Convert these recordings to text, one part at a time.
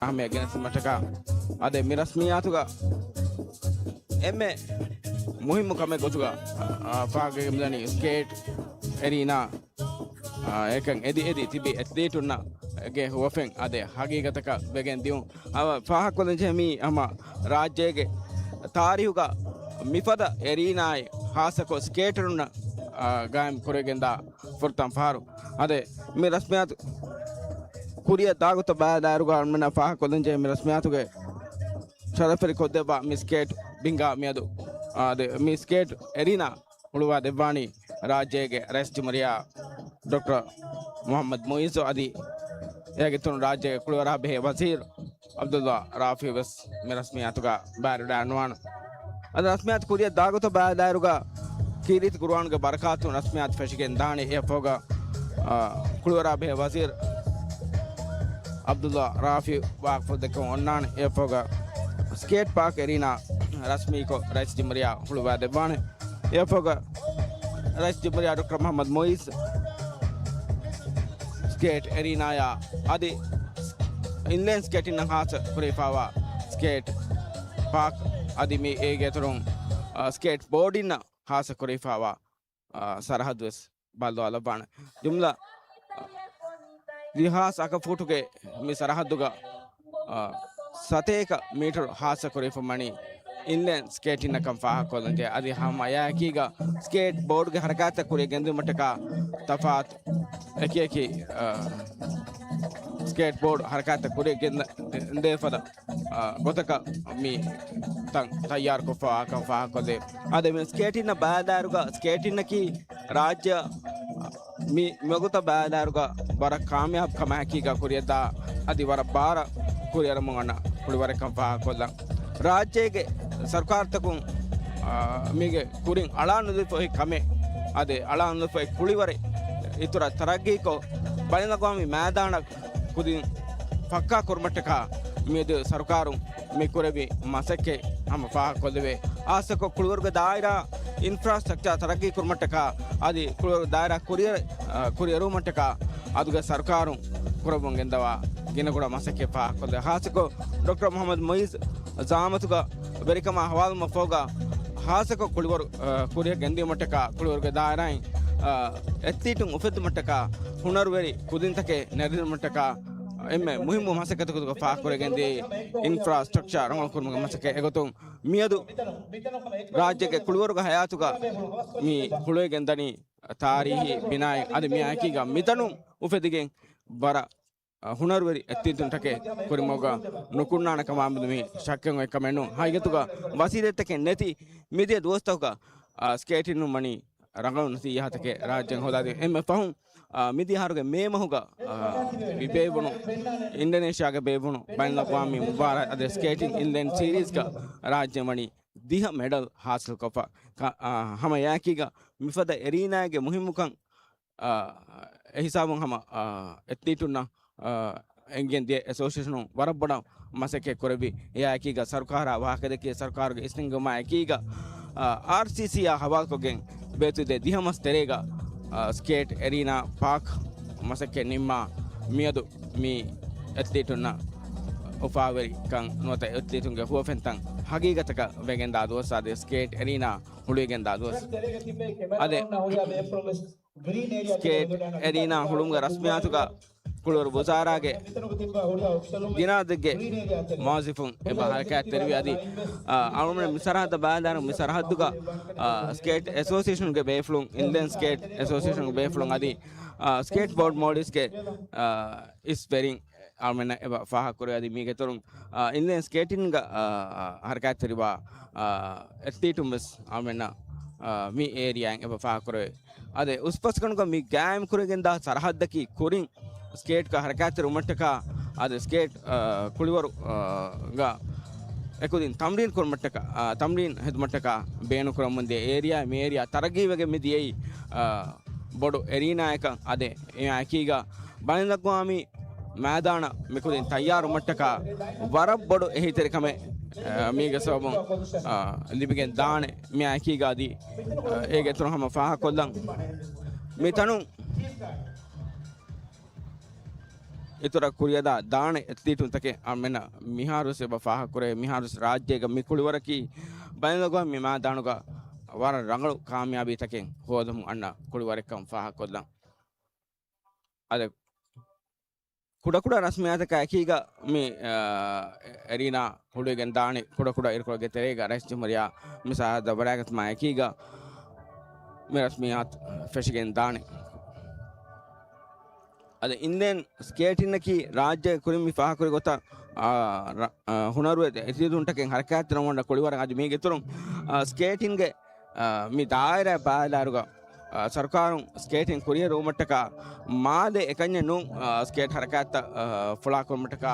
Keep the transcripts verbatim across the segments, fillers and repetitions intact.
އަހައްމިއްޔަތް ގެނެސްދިނުމަށްޓަކާ އަދި މި ރަސްމިއްޔާތުގަ އެންމެ މުހިއްމު ކަމެއް ގޮތުގަ، އާ، ފާހަގަވެގެން މިދަނީ ސްކޭޓް އެރީނާ، އާ، އެކަން އެދި އެދި ތިބި އެތްލީޓުންނަށް ގެ ހުވަފެން އަދި ހަގީގަތަކަށް ވެގެން ދިޔުން. އަ، ފާހަގަކޮށްލަންޖެހޭ މީ ހަމަ ރާއްޖޭގެ ތާރީހުގަ މިފަދަ އެރީނާއެއް ހާއްސަކޮށް ސްކޭޓަރުންނަށް، އާ، ގާއިމް ކުރެވިގެންދާ ފުރަތަމަ ފަހަރު. އަދި މި ރަސްމިއްޔާތު ކުރިއަށް ދާގޮތަށް ބަލާލާއިރުގަ އަޅުމެންނަށް ފާހަގަކޮށްލަންޖެހޭ މި ރަސްމިއްޔާތުގެ ޝަރަފުވެރި ކޮށްދެއްވާ މި ސްކޭޓް ބިންގާ މިއަދު، އާ، އަދި މި ސްކޭޓް އެރީނާ ހުޅުވާ ދެއްވާނީ ރާއްޖޭގެ ރައީސް ޖުމްހޫރިއްޔާ ޑޮކްޓަރ މުޙައްމަދު މުޢިއްޒު އަދި އޭގެ އިތުރުން ރާއްޖޭގެ ކުޅިވަރާ ބެހޭ ވަޒީރު ޢަބްދުﷲ ރާފިޢު ވެސް މި ރަސްމިއްޔާތުގަ ބައިވެރިވެވަޑައިގަންނަވާނެ. އަދި ރަސްމިއްޔާތު ކުރިއަށް ދާގޮތަށް ބަލާލާއިރުގަ ކީރިތި ޤުރުއާނުގެ ބަރަކާތުން ރަސްމިއްޔާތު ފެށިގެން ދާނެ. އެއަށްފަހުގަ، އާ، ކުޅިވަރާ ބެހޭ ވަޒީރު ޢަބްދުﷲ ރާފިޢު ވާހަކަފުޅު ދެއްކަމުން އޮންނާނެ. އެއަށްފަހުގަ ސްކޭޓް ޕާކް އެރީނާ ރަސްމީކޮށް ރައީސް ޖުމްހޫރިއްޔާ ހުޅުވާ ދެއްވާނެ. އެއަށްފަހުގަ ރައީސް ޖުމްހޫރިއްޔާ ޑޮކްޓަރ މުޙައްމަދު މުޢިއްޒު ސްކޭޓް އެރީނާޔާ އަދި އިންލައިން ސްކޭޓިންއަށް ހާއްސަ ކުރެވިފައިވާ ސްކޭޓް ޕާކް އަދި މި އޭގެ އިތުރުން، އާ، ސްކޭޓް ބޯޑިންނަށް ހާއްސަ ކުރެވިފައިވާ، އާ، ސަރަހައްދު ވެސް ބައްލަވާލައްވާނެ. ޖުމްލަ ދިހާސް އަކަށް ފޫޓުގެ މި ސަރަހައްދުގަ، އާ، ސަތޭކަ މީޓަރު ހާއްސަ ކުރެވިފަ ވަނީ އިންލައިން ސްކޭޓިންއަކަށް ފާހަގަކޮށްލަންޖެހޭ. އަދި ހަމަ އެއާއެކީގަ ސްކޭޓް ބޯޑުގެ ހަރަކާތްތައް ކުރިއަށް ގެންދިއުމަށްޓަކާ ތަފާތު އެކި އެކި، އާ، ސްކޭޓް ބޯޑު ހަރަކާތްތައް ކުރިއަށް ގެންދަ-، ގެންދޭ ފަދަ، އާ، ގޮތަކަށް މި ތަން ތައްޔާރުކޮށްފައިވާކަން ފާހަގަކޮށްލޭ. އަދި މި ސްކޭޓިންއަށް ބަލާލާއިރުގަ ސްކޭޓިންއަކީ ރާއްޖެ މި މަގުތައް ބަލާލާއިރުގަ ވަރަށް ކާމިޔާބު ކަމާއެކީގަ ކުރިއަށްދާ އަދި ވަރަށް ބާރަށް ކުރިއަރަމުން އަންނަ ކުޅިވަރެއްކަން ފާހަގަކޮށްލަން. ރާއްޖޭގެ ސަރުކާރުތަކުން، އާ، މީގެ ކުރިން އަޅާނުލިފައި ކަމެއް އަދި އަޅާނުލިފައި ކުޅިވަރެއް އިތުރަށް ތަރައްގީކޮށް، ބައިނަލްއަގްވާމީ މައިދާނަށް ކުދިން ފައްކާ ކުރުމަށްޓަކާ މިއަދު ސަރުކާރުން މި ކުރެއްވި މަސައްކަތް ހަމަ ފާހަގަކޮށްލެވޭ. ހާއްސަކޮށް ކުޅިވަރުގެ ދާއިރާ އިންފްރާސްޓްރަކްޗާ ތަރައްގީ ކުރުމަށްޓަކާ އަދި ކުޅިވަރުގެ ދާއިރާ ކުރިއަރ-، އަ، ކުރިއެރުވުމަށްޓަކާ އަދުގެ ސަރުކާރުން ކުރައްވަން ގެންދަވާ ގިނަ ގުނަ މަސައްކަތް ފާހަގަކޮށްލެވޭ. ހާއްސަކޮށް ޑޮކްޓަރ މުޙައްމަދު މުޢިއްޒު ޒަޢާމަތުގަ ވެރިކަމާ ހަވާލުވުމަށްފަހުގަ ހާއްސަކޮށް ކުޅިވަރު، އަ، ކުރިއަށް ގެންދިއުމަށްޓަކާ ކުޅިވަރުގެ ދާއިރާއިން، އަ، އެތްލީޓުން އުފެއްދުމަށްޓަކާ ހުނަރުވެރި ކުދިންތަކެއް ނެރެދިނުމަށްޓަކާ އެންމެ މުހިއްމު މަސައްކަތަކުގަ ފާހަގަކުރެވިގެންދިޔައީ އިންފްރާސްޓްރަކްޗާ ރަނގަޅުކުރުމުގެ މަސައްކަތް. އެގޮތުން މިއަދު ރާއްޖޭގެ ކުޅިވަރުގެ ހަޔާތުގަ މި ހުޅުވިގެންދަނީ ތާރީހީ ބިނާއެއް. އަދި މިއާއެކީގަ މިތަނުން އުފެދިގެން ވަރަށް އަ، ހުނަރުވެރި އެތްލީޓުންތަކެއް ކުރިމަގުގަ ނުކުންނާނެ ކަމާމެދު މީ ޝައްކެއް އޮތް ކަމެއް ނޫން. ހަގީގަތުގަ ވަސީލަތްތަކެއް ނެތި މިދިޔަ ދުވަސްތަކުގަ، އަ، ސްކޭޓިން ވަނީ ރަނގަޅު ނަތީޖާތަކެއް ރާއްޖެއަށް ހޯދާދިން. އެންމެ ފަހުން، އަ، މިދިޔަ އަހަރުގެ މޭ މަހުގަ، އަ، މި ބޭއްވުނު އިންޑޮނޭޝިއާގަ ބޭއްވުނު ބައިނަލްއަގްވާމީ މުބާރާތް އަދި ސްކޭޓިން އިންލައިން ސީރީޒްގަ ރާއްޖެ ވަނީ ދިހަ މެޑަލް ހާސިލްކޮށްފަ. ކަ-، އަ، ހަމަ އެއާއެކީގަ މިފަދަ އެރީނާގެ މުހިއްމުކަން އާ، އެހިސާބުން ހަމަ، އާ، އެތްލީޓުންނަށް، އާ، އެނގިގެން ދިޔަ އެސޯސިއޭޝަނުން ވަރަށް ބޮޑަށް މަސައްކަތް ކުރެއްވި. އެއާއެކީގަ ސަރުކާރާ ވާހަކަދެއްކި ސަރުކާރުގެ އިސްނެންގެވުމާ އެކީގަ، އާ، އާރްސީސީއާ ހަވާލުކޮށްގެން ބޭތުދޭ ދިހަ މަސް ތެރޭގަ، އާ، ސްކޭޓް އެރީނާ ޕާކް މަސައްކަތް ނިންމާ މިއަދު މި އެތްލީޓުންނަށް އުފާވެރިކަން ނުވަތަ އެތްލީޓުންގެ ހުވަފެންތައް ހަގީގަތަކަށް ވެގެންދާ ދުވަސް އަދި ސްކޭޓް އެރީނާ ހުޅުވިގެންދާ ދުވަސް. އަދި ސްކޭޓް އެރީނާ ހުޅުމުގެ ރަސްމިއްޔާތުގަ ކުޅިވަރު ވުޒާރާގެ ގިނަ އަދަދެއްގެ މުވައްޒަފުން އެބަ ހަރަކާތްތެރިވި އަދި، އަ، އަޅުގަނޑު މި ސަރަހައްދަށް ބަލާލާއިރު މި ސަރަހައްދުގަ، އަ، ސްކޭޓް އެސޯސިއޭޝަނުގެ ބޭފުޅުން، އިންލައިން ސްކޭޓް އެސޯސިއޭޝަނުގެ ބޭފުޅުން އަދި، އަ، ސްކޭޓް ބޯޑް މޯލްޑިވްސްގެ، އަ، އިސް ވެރިން އަޅުމެންނަށް އެބަ ފާހަގަކުރޭ އަދި މީގެ އިތުރުން، އާ، އިންލައިން ސްކޭޓިންގ، އާ، ހަރަކާތްތެރިވާ، އާ، އެތްލީޓުން ވެސް އަޅުމެންނަށް، އާ، މި އޭރިއާއިން އެބަ ފާހަގަކުރޭ. އަދި އުސްފަސްގަނޑުގަ މި ގާއިމް ކުރެވިގެންދާ ސަރަހައްދަކީ ކުރިން ސްކޭޓްގ ހަރަކާތްތެރިވުމަށްޓަކާ، އަދި ސްކޭޓް، އާ، ކުޅިވަރު، އާ، ގަ އެކުދިން ތަމްރީން ކުރުމަށްޓަކާ، އާ، ތަމްރީން ހެދުމަށްޓަކާ ބޭނުންކުރަމުންދިޔަ އޭރިއާ، މި އޭރިއާ ތަރައްގީވެގެން މިދިޔައީ، އާ، ބޮޑު އެރީނާއަކަށް. އަދި އެއާއެކީގަ ބައިނަލްއަގްވާމީ މައިދާނަށް މިކުދިން ތައްޔާރުވުމަށްޓަކާ ވަރަށް ބޮޑު އެހީތެރިކަމެއް، އާ، މީގެ ސަބަބުން، އާ، ލިބިގެން ދާނެ. މިއާއެކީގަ އަދި، އާ، އޭގެ އިތުރު ހަމަ ފާހަގަކޮށްލަން. މިތަނުން އިތުރަށް ކުރިއަރާ ދާނެ އެތްލީޓުންތަކެއް އަޅުމެންނަށް މިހާރުވެސް އެބަ ފާހަގަކުރޭ. މިހާރުވެސް ރާއްޖޭގަ މި ކުޅިވަރަކީ ބައިނަލްއަގުވާމީ މައިދާނުގަ ވަރަށް ރަނގަޅު ކާމިޔާބީތަކެއް ހޯދަމުން އަންނަ ކުޅިވަރެއްކަން ފާހަގަކޮށްލަން. އަދި ކުޑަކުޑަ ރަސްމިއްޔާތަކާ އެކީގަ މި، އާ، އެރީނާ ހުޅުވިގެން ދާނެ ކުޑަކުޑަ އިރުކޮޅުގެ ތެރޭގަ ރައީސް ޖުމްހޫރިއްޔާ މި ސަރަހައްދަށް ވަޑައިގަތުމާ އެކީގަ މި ރަސްމިއްޔާތު ފެށިގެން ދާނެ. އަދި އިންލައިން ސްކޭޓިންއަކީ ރާއްޖޭގެ ކުރިން މި ފާހަގަކުރި ގޮތަށް، އާ، ރަ-، އާ، ހުނަރުވެރި އެތްލީޓުންތަކެއް ހަރަކާތްތެރިވަމުން ކުޅިވަރަށް. އަދި މީގެ އިތުރުން، އާ، ސްކޭޓިންގެ، އާ، މި ދާއިރާ ބައިލާރުގަ، އާ، ސަރުކާރުން ސްކޭޓިން ކުރިއެރުވުމަށްޓަކާ މާލެ އެކަންޏެއް ނޫން، އާ، ސްކޭޓް ހަރަކާތްތައް، އާ، ފުޅާކުރުމަށްޓަކާ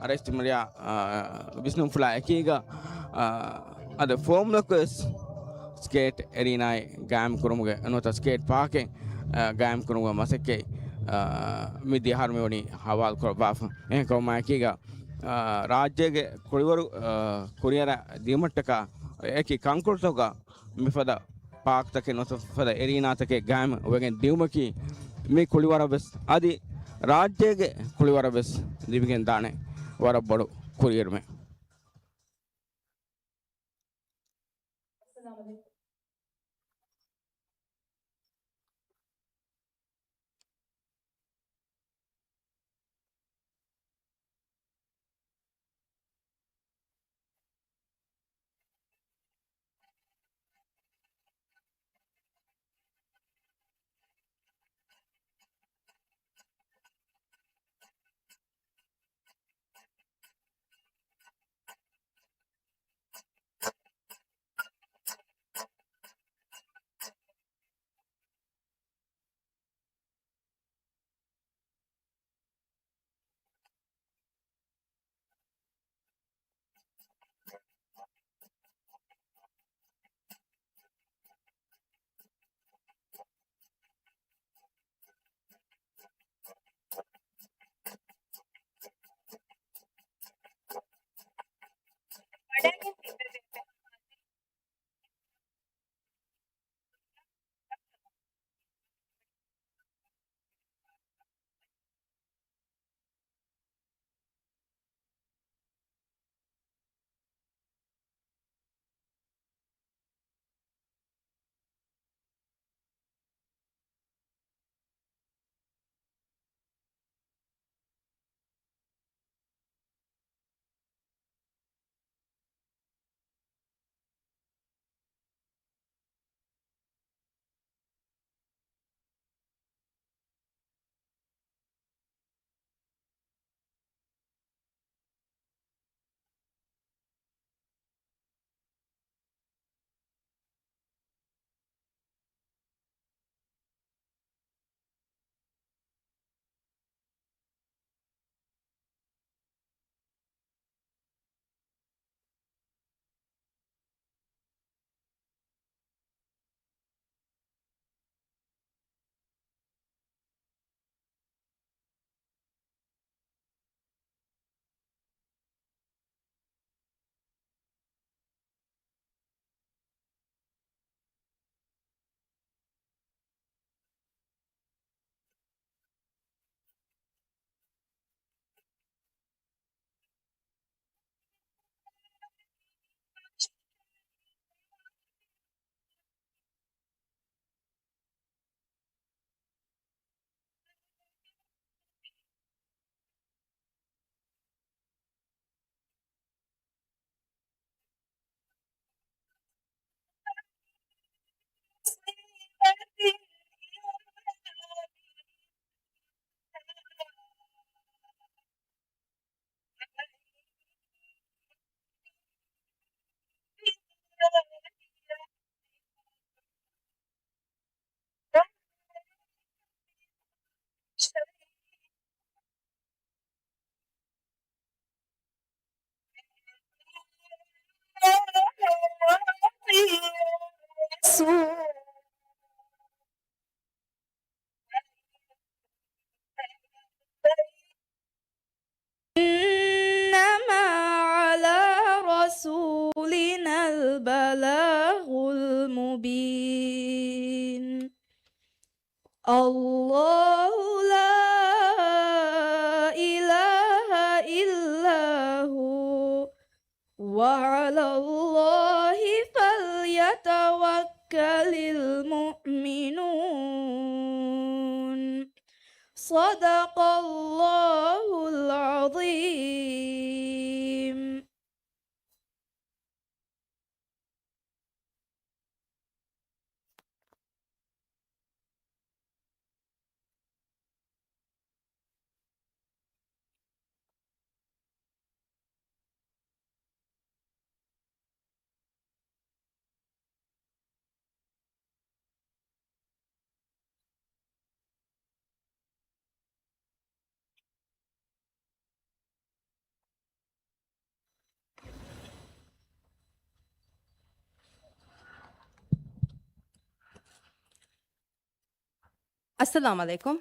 ރައީސް ޖުމްހޫރިއްޔާ، އާ، ވިސްނުންފުޅާ އެކީގަ، އާ، އަދި ފޯމްލަކުވެސް ސްކޭޓް އެރީނާއެއް ގާއިމް ކުރުމުގެ ނުވަތަ ސްކޭޓް ޕާކެއް، އާ، ގާއިމް ކުރުމުގެ މަސައްކަތް، އާ، މި ދިޔަ އަހަރު މިވަނީ ހަވާލު ކުރައްވާފަ. އެހެންކަމުމާ އެކީގަ، އާ، ރާއްޖޭގެ ކުޅިވަރު، އާ، ކުރިއަރަށް ދިޔުމަށްޓަކާ އެކި ކަންކޮޅުތަކުގަ މިފަދަ ޕާކްތަކެއް ނުވަތަ ފަދަ އެރީނާތަކެއް ގާއިމް ވެގެން ދިއުމަކީ މި ކުޅިވަރަށް ވެސް އަދި ރާއްޖޭގެ ކުޅިވަރަށް ވެސް ލިބިގެން ދާނެ ވަރަށް ބޮޑު ކުރިއެރުމެއް. إنما على رسولنا البلاغ المبين. الله لا وعلى الله فليتوكل المؤمنون. صدق الله العظيم. އައްސަލާމު ޢަލައިކުމް.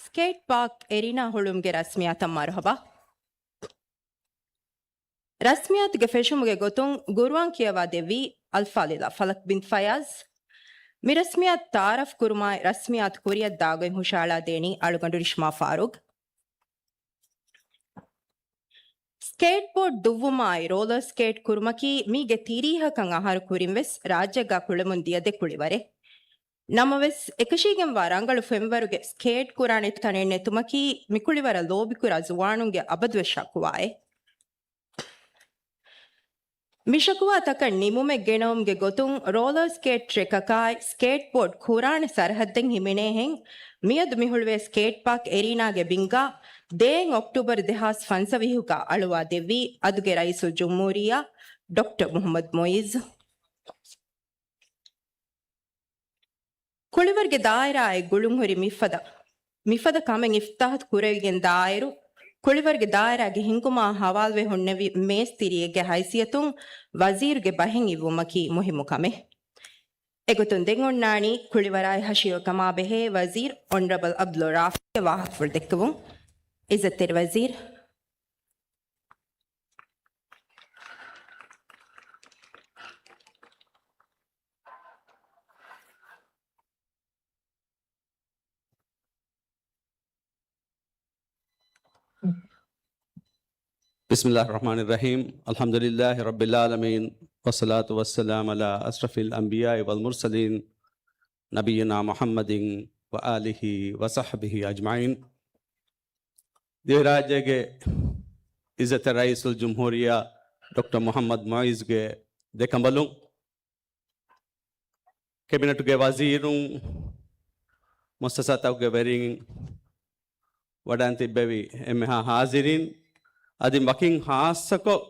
ސްކޭޓް ޕާކް އެރީނާ ހުޅުވުމުގެ ރަސްމިއްޔާތަށް މަރުޙަބާ. ރަސްމިއްޔާތުގެ ފެށުމުގެ ގޮތުން ގުރުއާން ކިޔަވާ ދެއްވީ އަލްފާޟިލާ ފަލަކް ބިން ފަޔާޒް. މި ރަސްމިއްޔާތު ތަޢާރަފް ކުރުމާއި ރަސްމިއްޔާތު ކުރިއަށް ދާގޮތް ހުށައަޅާ ދޭނީ އަޅުގަނޑު ރިޝްމާ ފާރޫޤް. ސްކޭޓް ބޯޑް ދުއްވުމާއި ރޯލަރ ސްކޭޓް ކުރުމަކީ މީގެ ތިރީހަކަށް އަހަރު ކުރިން ވެސް ރާއްޖޭގަ ކުޅެމުން ދިޔަ ދެ ކުޅިވަރެއް. ނަމަވެސް، އެކަށީގެންވާ ރަނގަޅު ފެންވަރުގެ ސްކޭޓް ކުރާނެ ތަނެއް ނެތުމަކީ މި ކުޅިވަރަށް ލޯބިކުރާ ޒުވާނުންގެ އަބަދުވެސް ޝަކުވާއެއް. މި ޝަކުވާތަކަށް ނިމުމެއް ގެނައުމުގެ ގޮތުން ރޯލަރ ސްކޭޓް ޓްރެކަކާއި ސްކޭޓް ބޯޑް ކުރާނެ ސަރަހައްދެއް ހިމެނޭހެން މިއަދު މި ހުޅުވޭ ސްކޭޓް ޕާކް އެރީނާގެ ބިންގާ ދޭއް އޮކްޓޫބަރު ދެހާސް ފަންސަވީހުގަ އަޅުވާ ދެއްވީ އަދުގެ ރައީސުލްޖުމްހޫރިއްޔާ ޑޮކްޓަރ މުޙައްމަދު މުޢިއްޒު. ކުޅިވަރުގެ ދާއިރާއެއް ގުޅުންހުރި މިފަދަ، މިފަދަ ކަމެއް އިފްތިތާޙް ކުރެވިގެން ދާއިރު، ކުޅިވަރުގެ ދާއިރާގެ ހިންގުމާ ހަވާލުވެ ހުންނެވި މޭސްތިރިއެއްގެ ހައިސިއްޔަތުން ވަޒީރުގެ ބަހެއް އިއްވުމަކީ މުހިއްމު ކަމެއް. އެގޮތުން ދެން އޮންނާނީ ކުޅިވަރާއި ހަށިގަނޑު ކަމާ ބެހޭ ވަޒީރު އޮނަރަބަލް އަބްދުލް ރާފިޢުގެ ވާހަކަފުޅު ދެއްކެވުން. އިއްޒަތްތެރި ވަޒީރު. بسم الله الرحمن الرحيم. الحمد لله رب العالمين. والصلاة والسلام على أشرف الأنبياء والمرسلين نبينا محمد وآله وصحبه أجمعين. ދިވެހިރާއްޖޭގެ އިއްޒަތްތެރި ރައީސުލްޖުމްހޫރިއްޔާ ޑޮކްޓަރ މުޙައްމަދު މުޢިއްޒުގެ ދެކަނބަލުން، ކެބިނެޓުގެ ވަޒީރުން، މުއައްސަސާތަކުގެ ވެރިން، ވަޑައިން ތިއްބެވި އެންމެހާ ހާޒިރީން، އަދި ވަކިން ޚާއްޞަކޮށް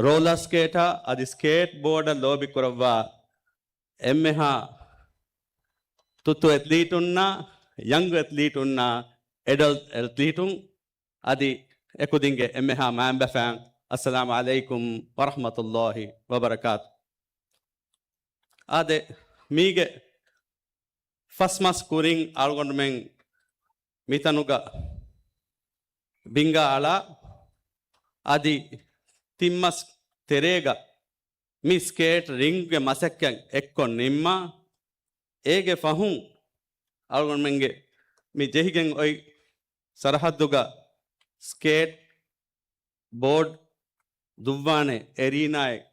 ރޯލާ ސްކޭޓާ އަދި ސްކޭޓް ބޯޑަށް ލޯބި ކުރައްވާ އެންމެހާ ތުއްތު އެތްލީޓުންނާ، ޔަންގް އެތްލީޓުންނާ، އެޑަލްޓް އެތްލީޓުން، އަދި އެކުދިންގެ އެންމެހާ މައިންބަފައިން، އައްސަލާމު ޢަލައިކުމް ވަރަޙްމަތުﷲި ވަބަރަކާތު. އާދެ، މީގެ ފަސް މަސް ކުރިން އަޅުގަނޑުމެން މިތަނުގަ ބިންގާ އަޅާ، އަދި ތިން މަސް ތެރޭގަ މި ސްކޭޓް ރިންގްގެ މަސައްކަތް އެއްކޮށް ނިންމާ، އޭގެ ފަހުން އަޅުގަނޑުމެންގެ މި ޖެހިގެން އޮތް ސަރަހައްދުގަ ސްކޭޓް ބޯޑް ދުއްވާނެ އެރީނާއެއް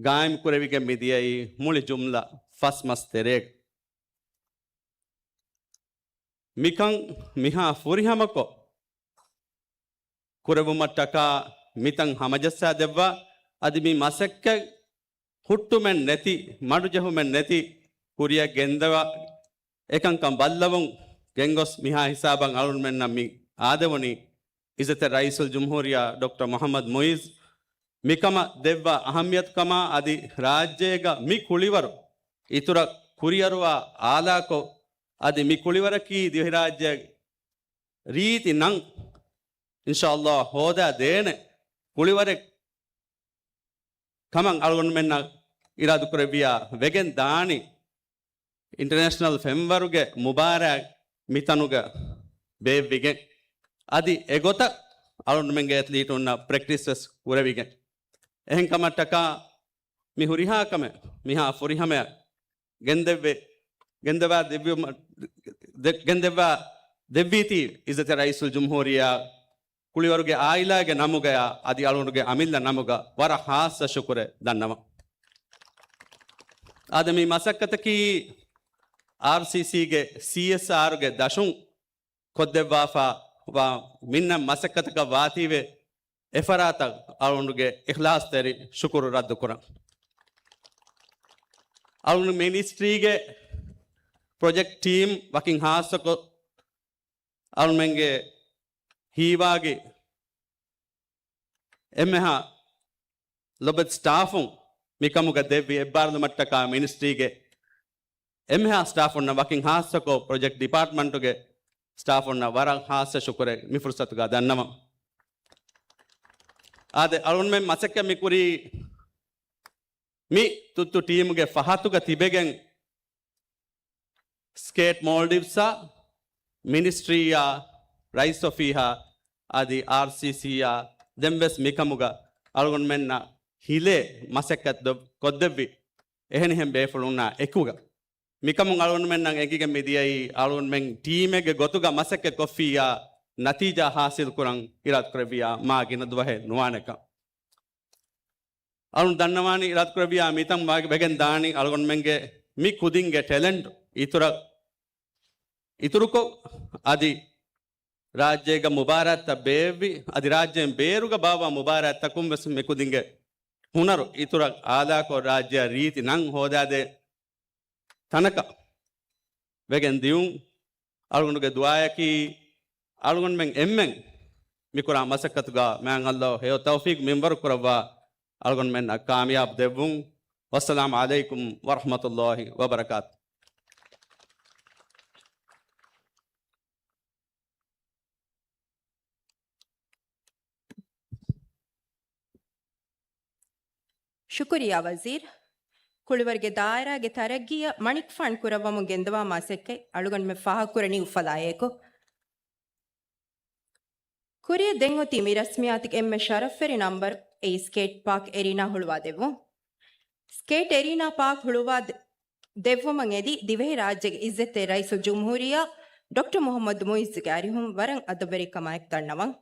ގާއިމް ކުރެވިގެން މިދިޔައީ މުޅި ޖުމްލަ ފަސް މަސް ތެރޭގަ. މިކަން މިހާ ފުރިހަމަކޮށް ކުރެވުމަށްޓަކާ މިތަން ހަމަޖައްސާ ދެއްވާ، އަދި މި މަސައްކަތް ހުއްޓުމެއް ނެތި، މަޑުޖެހުމެއް ނެތި ކުރިއަށް ގެންދަވާ، އެކަންކަން ބައްލަވަން ގެންގޮސް މިހާ ހިސާބަށް އަޅުގަނޑުމެންނަށް މި އާދެވުނީ އިއްޒަތްތެރި ރައީސުލްޖުމްހޫރިއްޔާ ޑޮކްޓަރ މުޙައްމަދު މުޢިއްޒު މިކަމަށް ދެއްވާ އަހައްމިޔަތުކަމާ އަދި ރާއްޖޭގަ މި ކުޅިވަރު އިތުރަށް ކުރިއަރުވާ އާލާކޮށް، އަދި މި ކުޅިވަރަކީ ދިވެހިރާއްޖޭގެ ރީތި ނަން އިންޝާﷲ ހޯދާ ދޭނެ ކުޅިވަރެއް ކަމަށް އަޅުގަނޑުމެންނަށް އިރާދަކުރެއްވިޔާ ވެގެން ދާނީ. އިންޓަރނޭޝަނަލް ފެންވަރުގެ މުބާރާތް މިތަނުގަ ބޭއްވިގެން، އަދި އެގޮތަށް އަޅުގަނޑުމެންގެ އެތްލީޓުންނަށް ޕްރެކްޓިސް ވެސް ކުރެވިގެން. އެހެންކަމަށްޓަކާ މި ހުރިހާ ކަމެއް މިހާ ފުރިހަމަޔަށް ގެންދެއްވެ، ގެންދެވާ ދެއްވުމަށް، ދެ-، ގެންދެއްވާ ދެއްވީތީ އިއްޒަތްތެރި ރައީސުލްޖުމްހޫރިއްޔާ ކުޅިވަރުގެ އާއިލާގެ ނަމުގަޔާ އަދި އަޅުގަނޑުގެ އަމިއްލަ ނަމުގަ ވަރަށް ހާއްސަ ޝުކުރެއް ދަންނަވަން. އާދެ، މި މަސައްކަތަކީ އާރްސީސީގެ ސީއެސްއާރުގެ ދަށުން ކޮށްދެއްވާފަ ވާ މިންނަ މަސައްކަތަކަށް ވާތީވެ، އެފަރާތަށް އަޅުގަނޑުގެ އިޚްލާޞްތެރި ޝުކުރު ރައްދު ކުރަން. އަޅުގަނޑު މިނިސްޓްރީގެ ޕްރޮޖެކްޓް ޓީމް ވަކިން ހާއްސަކޮށް، އަޅުމެންގެ ހީވާގި އެންމެހާ ލޮބެތި ސްޓާފުން މިކަމުގަ ދެއްވި އެއްބާރުލުމަށްޓަކާ މިނިސްޓްރީގެ އެންމެހާ ސްޓާފުންނަށް ވަކިން ހާއްސަކޮށް، ޕްރޮޖެކްޓް ޑިޕާޓްމަންޓުގެ ސްޓާފުންނަށް ވަރަށް ހާއްސަ ޝުކުރެއް މި ފުރުސަތުގަ ދަންނަވަން. އާދެ، އަޅުންމެން މަސައްކަތް މިކުރީ މި ތުއްތު ޓީމުގެ ފަހަތުގަ ތިބެގެން، ސްކޭޓް މޯލްޑިވްސްއާ، މިނިސްޓްރީއާ، ރައީސް އޮފީހާ އަދި އާރްސީސީއާ ދެންވެސް މިކަމުގަ އަޅުގަނޑުމެންނަށް ހިލޭ މަސައްކަތް ދޮ-، ކޮށްދެއްވި އެހެނިހެން ބޭފުޅުންނާ އެކުގަ. މިކަމުން އަޅުގަނޑުމެންނަށް އެނގިގެން މިދިޔައީ އަޅުގަނޑުމެން ޓީމެއްގެ ގޮތުގަ މަސައްކަތް ކޮށްފިއްޔާ ނަތީޖާ ހާސިލް ކުރަން އިރާދަކުރެއްވިއްޔާ މާ ގިނަ ދުވަހެއް ނުވާނެކަން. އަޅުން ދަންނަވާނީ އިރާދަކުރެއްވިއްޔާ މިތަން ވާ-، ވެގެން ދާނީ އަޅުގަނޑުމެންގެ މި ކުދިންގެ ޓެލެންޓް އިތުރަށް، އިތުރުކޮށް އަދި ރާއްޖޭގަ މުބާރާތްތައް ބޭއްވި އަދި ރާއްޖޭން ބޭރުގަ ބާއްވާ މުބާރާތްތަކުން ވެސް މި ކުދިންގެ ހުނަރު އިތުރަށް އާލާކޮށް ރާއްޖެއަށް ރީތި ނަން ހޯދާދޭ ތަނަކަށް ވެގެން ދިޔުން. އަޅުގަނޑުގެ ދުޢާއަކީ އަޅުގަނޑުމެން އެންމެން މިކުރާ މަސައްކަތުގަ މާތް ﷲ ހެޔޮ ތައުފީޤު މިންވަރު ކުރައްވާ، އަޅުގަނޑުމެންނަށް ކާމިޔާބު ދެއްވުން. ވައްސަލާމު ޢަލައިކުމް ވަރަޙްމަތުﷲ ވަބަރަކާތު. ޝުކުރިއްޔާ ވަޒީރު. ކުޅިވަރުގެ ދާއިރާގެ ތަރައްގީއަށް މަނިކުފާނު ކުރައްވަމުން ގެންދަވާ މަސައްކަތް އަޅުގަނޑުމެން ފާހަގަކުރަނީ އުފަލާއެކު. ކުރިއަށް ދެން އޮތީ މި ރަސްމިއްޔާތުގެ އެންމެ ޝަރަފްވެރި ނަންބަރު، އެއީ ސްކޭޓް ޕާކް އެރީނާ ހުޅުވާ ދެއްވުން. ސްކޭޓް އެރީނާ ޕާކް ހުޅުވާ ދެ-، ދެއްވުމަށް އެދި، ދިވެހިރާއްޖޭގެ އިއްޒަތްތެރި ރައީސުލްޖުމްހޫރިއްޔާ ޑޮކްޓަރ މުޙައްމަދު މުޢިއްޒުގެ އަރިހުން ވަރަށް އަދަބުވެރިކަމާއެކު ދަންނަވަން.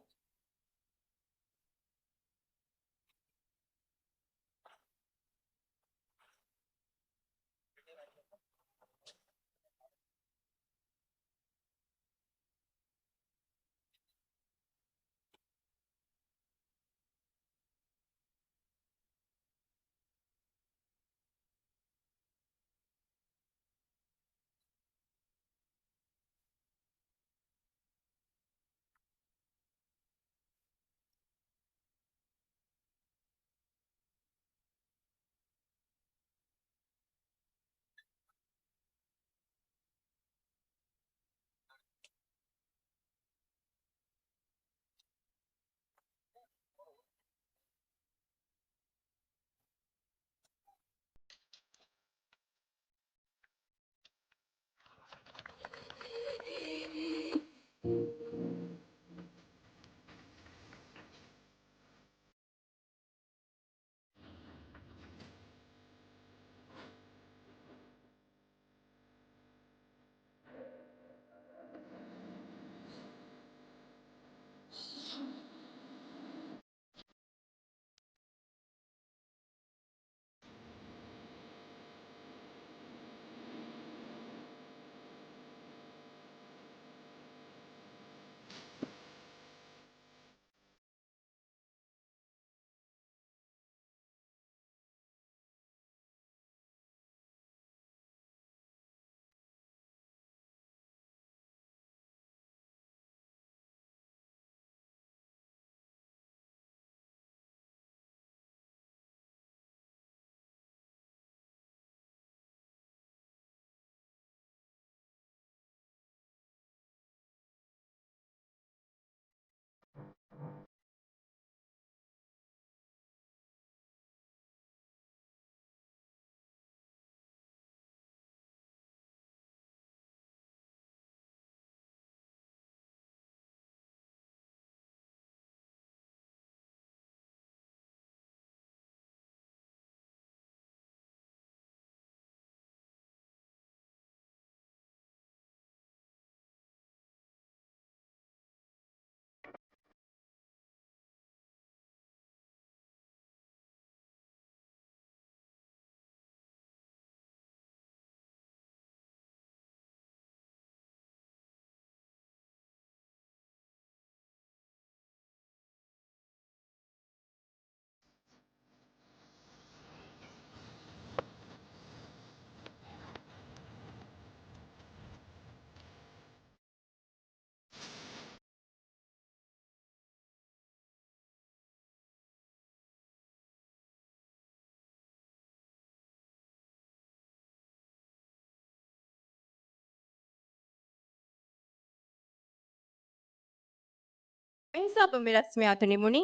އެހިސާބުން މި ރަސްމިއްޔާތު ނިމުނީ.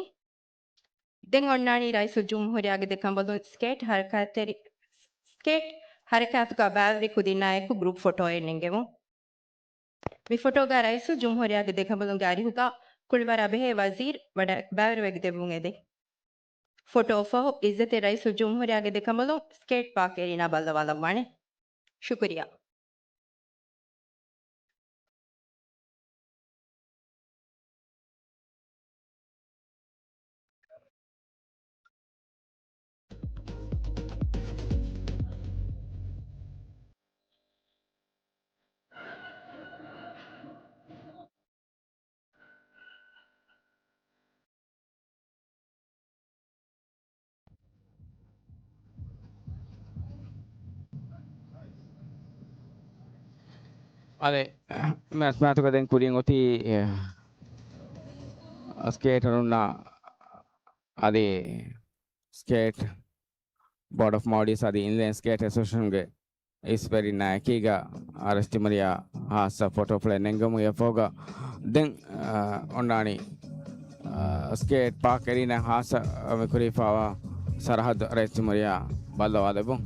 ދެން އޮންނާނީ ރައީސުލްޖުމްހޫރިއްޔާގެ ދެކަނބަލުން ސްކޭޓް ހަރަކާތްތެރި، ސްކޭޓް ހަރަކާތުގަ ބައިވެރި ކުދިންނާއެކު ގްރޫޕް ފޮޓޯއެއް ނެންގެވުން. މި ފޮޓޯގަ ރައީސުލްޖުމްހޫރިއްޔާގެ ދެކަނބަލުންގެ އަރިހުގަ ކުޅިވަރާ ބެހޭ ވަޒީރު ވަޑަ-، ބައިވެރިވެގެދެއްވުން އެދެން. ފޮޓޯ ފަހު، އިއްޒަތްތެރި ރައީސުލްޖުމްހޫރިއްޔާގެ ދެކަނބަލުން ސްކޭޓް ޕާކް އެރީނާ ބައްލަވާލައްވާނެ. ޝުކުރިއްޔާ. އަދި މި ރަސްމިއްޔާތުގަ ދެން ކުރިން އޮތީ، އެ، ސްކޭޓަރުންނާ އަދި ސްކޭޓް ބޯޑް އޮފް މޯލްޑިވްސް އަދި އިންލޭންޑް ސްކޭޓް އެސޯސިއޭޝަންގެ އިސްވެރިންނާ އެކީގަ ރައީސް ޖުމްހޫރިއްޔާ ހާއްސަ ފޮޓޯ ފުޅެއް ނެންގެމުން އެއަށްފަހުގަ ދެން، އަ، އޮންނާނީ، އަ، ސްކޭޓް ޕާކް އެރީނާ ހާއްސަ މި ކުރެވިފައިވާ ސަރަހައްދު ރައީސް ޖުމްހޫރިއްޔާ ބައްލަވާލެއްވުން.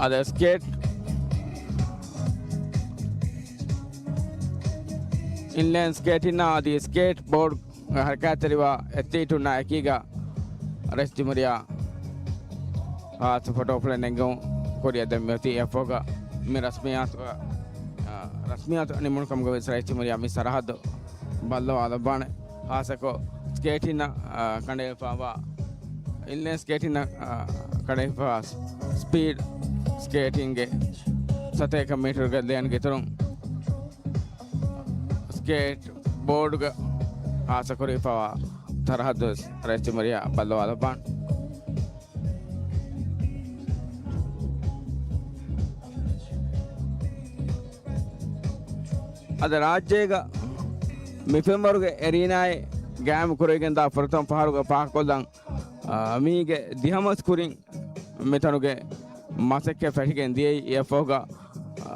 އަދި ސްކޭޓް، އިންލައިން ސްކޭޓިން އަދި ސްކޭޓް ބޯޑް ހަރަކާތްތެރިވާ އެތްލީޓުންނާ އެކީގަ ރައީސް ޖުމްހޫރިއްޔާ ހާއްސަ ފޮޓޯފުޅެއް ނެންގެވުން ކުރިއަށް ދެން މިއޮތީ. އެއަށްފަހުގަ މި ރަސްމިއްޔާތުގަ، އާ، ރަސްމިއްޔާތު ނިމުނު ކަމުގަ ވެސް ރައީސް ޖުމްހޫރިއްޔާ މި ސަރަހައްދު ބައްލަވާލައްވާނެ. ހާއްސަކޮށް ސްކޭޓިންނަށް، އާ، ކަނޑައެޅިފައިވާ، އިންލައިން ސްކޭޓިންނަށް، އާ، ކަނޑައެޅިފައިވާ ސްޕީޑް ސްކޭޓިންގެ ސަތޭކަ މީޓަރުގެ ލޭންގެ އިތުރުން ސްކޭޓް ބޯޑުގަ ހާއްސަ ކުރެވިފައިވާ ސަރަހައްދު ރައީސް ޖުމްހޫރިއްޔާ ބައްލަވާލައްވާނެ. އަދި ރާއްޖޭގަ މި ފެންވަރުގެ އެރީނާއެއް ގާއިމު ކުރެވިގެންދާ ފުރަތަމަ ފަހަރުގަ ފާހަގަކޮށްލަން، އާ، މީގެ ދިހަ މަސް ކުރިން މިތަނުގެ މަސައްކަތް ފެށިގެން ދިޔައީ. އެއަށްފަހުގަ، އާ،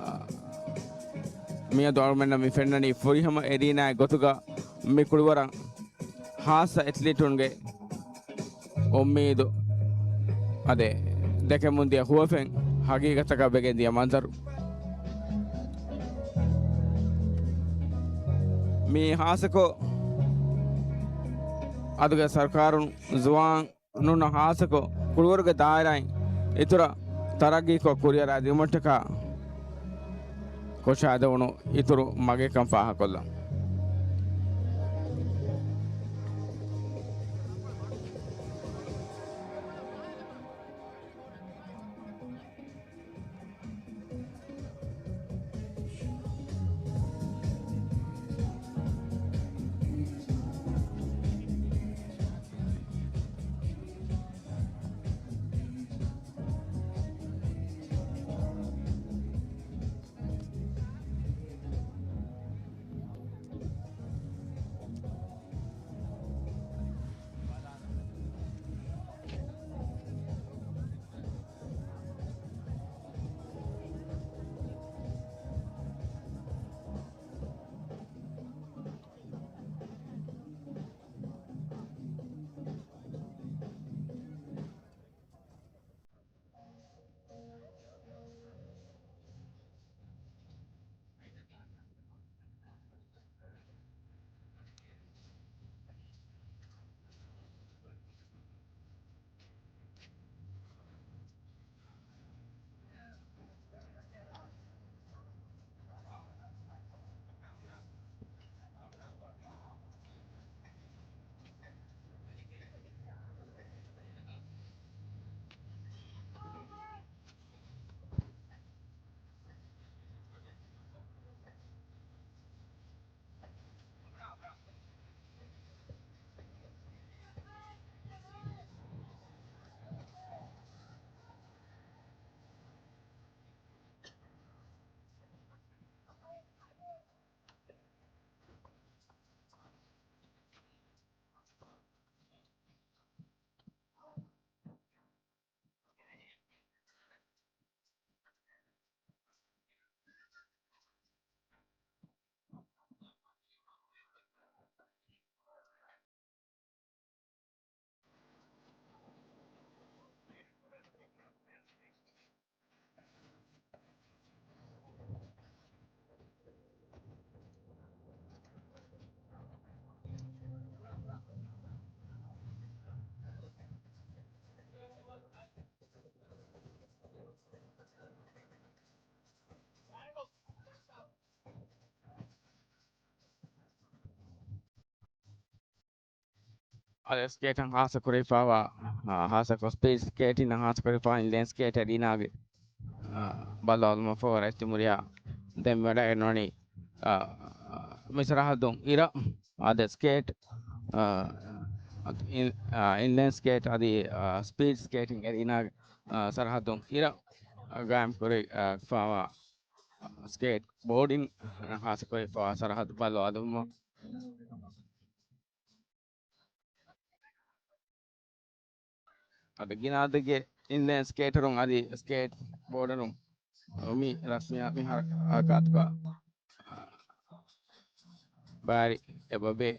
މިއަދު އަޅުމެންނަށް މި ފެންނަނީ ފުރިހަމަ އެރީނާއެއް ގޮތުގަ މި ކުޅިވަރަށް ހާއްސަ އެތްލީޓުންގެ އުއްމީދު އަދި ދެކެމުން ދިޔަ ހުވަފެން ހަގީގަތަކަށް ވެގެން ދިޔަ މަންޒަރު. މީ ހާއްސަކޮށް އަދުގެ ސަރުކާރުން ޒުވާނުންނަށް ހާއްސަކޮށް ކުޅިވަރުގެ ދާއިރާއިން އިތުރަށް ތަރައްގީކޮށް ކުރިއަރާދިނުމަށްޓަކާ ކޮށާދެވުނު އިތުރު މަގެއްކަން ފާހަގަކޮށްލަން. އަދި ސްކޭޓަށް ހާއްސަ ކުރެވިފައިވާ، އާ، ހާއްސަކޮށް ސްޕީޑް ސްކޭޓިން ހާއްސަ ކުރެވިފައި އިންލައިން ސްކޭޓަރ އިނާގެ، އާ، ބައްލަވާލުމަށްފަހު ރައްތި މުރިއާ ދެން ވަޑައިގެންނަވަނީ، އާ، މި ސަރަހައްދުން އިރަށް އަދި ސްކޭޓް، އާ، އިން-، އާ، އިންލައިން ސްކޭޓް އަދި، އާ، ސްޕީޑް ސްކޭޓިން އެރީނާގެ، އާ، ސަރަހައްދުން އިރަށް ގާއިމް ކުރެވިފައިވާ ސްކޭޓް ބޯޑިން ހާއްސަ ކުރެވިފައިވާ ސަރަހައްދު ބައްލަވާލުމަށް. އަދި ގިނަ އަދަދެއްގެ އިންލައިން ސްކޭޓަރުން އަދި ސްކޭޓް ބޯޑަރުން މި ރަސްމިއްޔާ މި ހަރަ-، ހަރަކާތުގަ ބައިވެރި އެބަ ވޭ.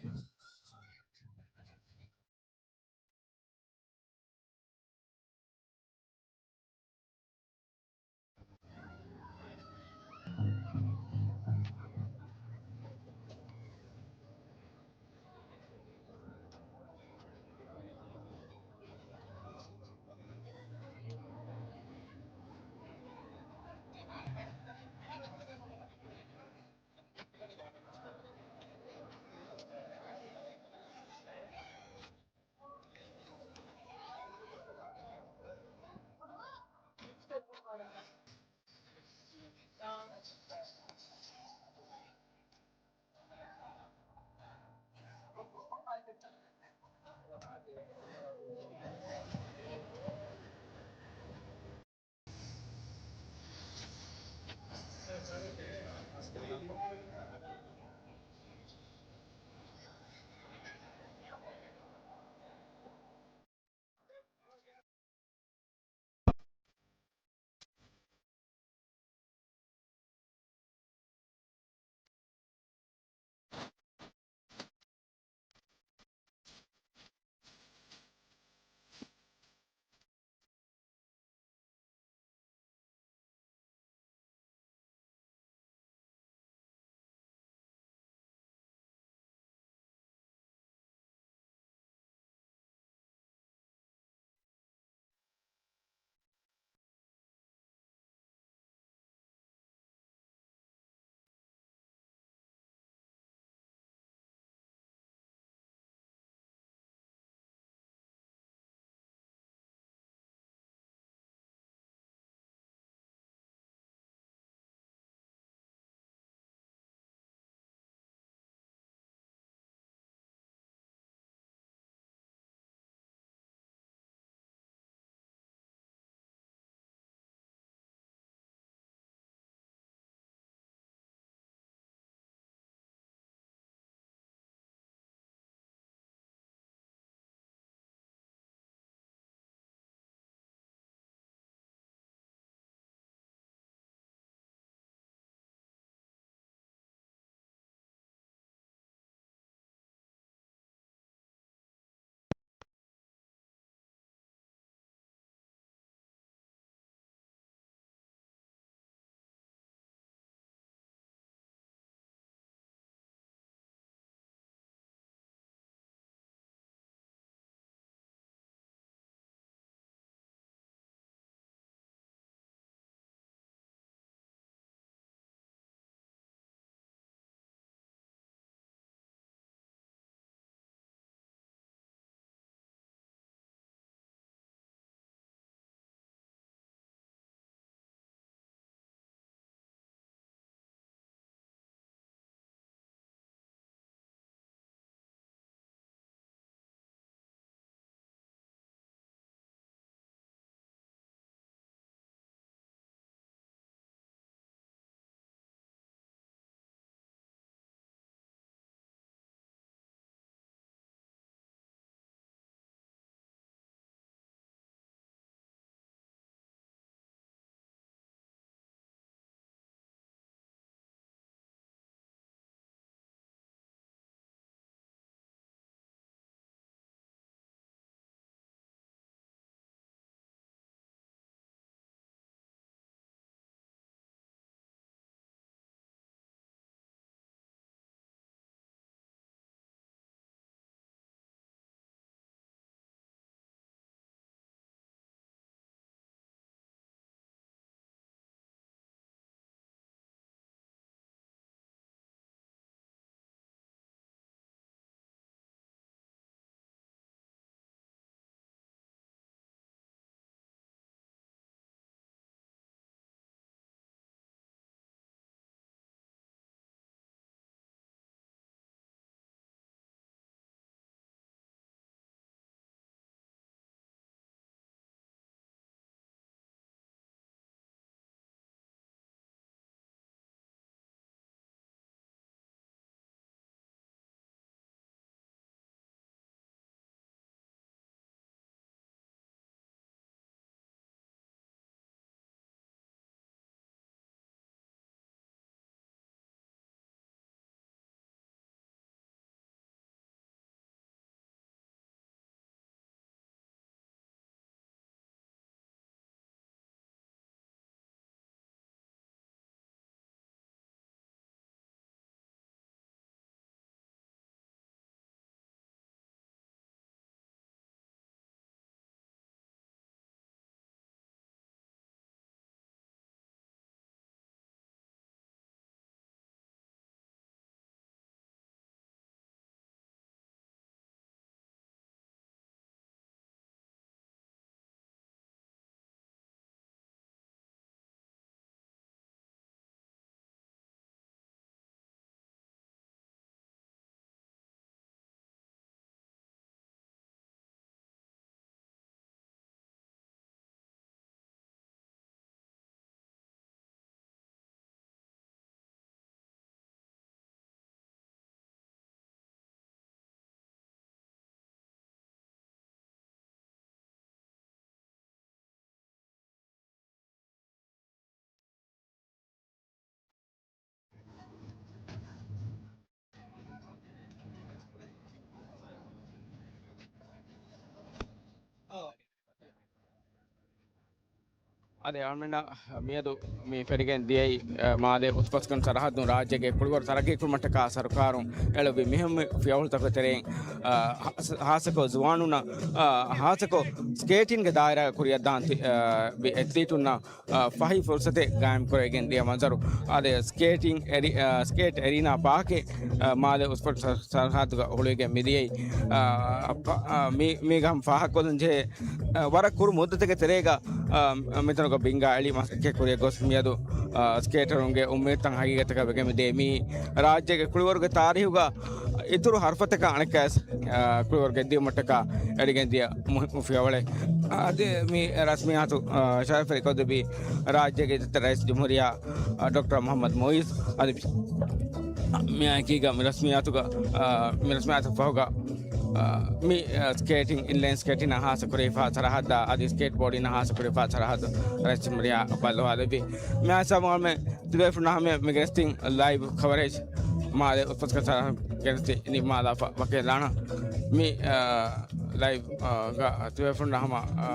އަދި އަޅުމެންނަށް މިއަދު މި ފެނިގެން ދިޔައީ، އަ، މާލޭ އުސްފަސްކަން ސަރަހައްދުން ރާއްޖޭގެ ކުޅިވަރު ތަރައްގީކުރުމަށްޓަކާ ސަރުކާރުން އެޅުއްވި މިހެންމެ ފިޔަވަޅުތަކުގެ ތެރެއިން، އަ، ހާސް-، ހާއްސަކޮށް ޒުވާނުންނަށް، އަ، ހާއްސަކޮށް ސްކޭޓިންގެ ދާއިރާގަ ކުރިއަށްދާން ތި-، އަ، ވި އެތްލީޓުންނަށް، އަ، ފަހި ފުރުސަތެއް ގާއިމްކުރެވިގެން ދިޔަ މަންޒަރު. އާދެ، ސްކޭޓިން އެރި-، އަ، ސްކޭޓް އެރީނާ ޕާކެއް، އަ، މާލޭ އުސްފަސް ސަ-، ސަރަހައްދުގަ ހުޅުވިގެން މިދިޔައީ. އަ، އަ، މި-، މީގަ ހަމަ ފާހަގަކޮށްލަން ޖެހޭ، އަ، ވަރަށް ކުރު މުއްދަތެއްގެ ތެރޭގަ، އަ، މިތަނުގަ ބިންގާ އެޅި މަސައްކަތް ކުރިއަށް ގޮސް މިއަދު، އަ، ސްކޭޓަރުންގެ އުއްމީދުތައް ހަގީގަތަކަށް ވެގެން މިދޭ. މީ ރާއްޖޭގެ ކުޅިވަރުގެ ތާރީހުގަ އިތުރު ހަރުފަތަކަށް އަނެއްކާވެސް، އަ، ކުޅިވަރު ގެއްލިވުމަށްޓަކާ އެޅިގެން ދިޔަ މުހިއްމު ފިޔަވަޅެއް. އަދި މި ރަސްމިއްޔާތު، އަ، ޝަރަފުވެރިކޮށްލެއްވީ ރާއްޖޭގެ ރައީސް ޖުމްހޫރިއްޔާ، އަ، ޑޮކްޓަރ މުޙައްމަދު މުޢިއްޒު. އަދި މިއާއެކީގަ މި ރަސްމިއްޔާތުގަ، އަ، މި ރަސްމިއްޔާތު ފަހުގަ، އަ، މި، އަ، ސްކޭޓިން، އިންލައިން ސްކޭޓިން ހާއްސަ ކުރެވިފާ ސަރަހައްދާ، އަދި ސްކޭޓް ބޯޑިން ހާއްސަ ކުރެވިފާ ސަރަހައްދު ރައީސް ޖުމްހޫރިއްޔާ ބައްލަވާލެއްވި. މި ހިސާބުން އަޅުމެން ތިބޭފުޅުންނާ ހަމަޔަށް މި ގެނެސްދިން ލައިވް ކަވަރޭޖް މާލޭ އުސްފަސްކަން ސަރަހައްދު ގެނެސްދިން ނިންމާލާފަ ވަކިވެލާނަން. މި، އަ، ލައިވް، އަ، ގަ ތިބޭފުޅުންނާ ހަމަ، އަ،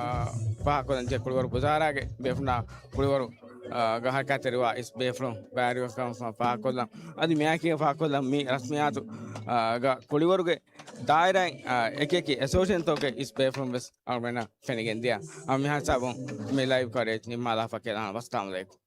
ފާހަގަކޮށްލަން ޖެހޭ ކުޅިވަރު ވުޒާރާގެ ބޭފުޅުންނާ ކުޅިވަރު، އަ، ގަ ހަރަކާތްތެރިވާ އިސް ބޭފުޅުން ބައިވެރިވުމަށް ފާހަގަކޮށްލަން. އަދި މިއާއެކީގަ ފާހަގަކޮށްލަން މި ރަސްމިއްޔާތު، އަ، ގަ ކުޅިވަރުގެ ދާއިރާއިން، އަ، އެކިއެކި އެސޯސިއޭޝަންތަކުގެ އިސް ބޭފުޅުން ވެސް އަޅުގަނޑަށް ފެނިގެން ދިޔަ. އަ، މި ހިސާބުން މި ލައިވް ކަވަރޭޖް ނިންމާލާފަ ކިޔާލާނަން. ވައްސަލާމް އަލައިކުމް.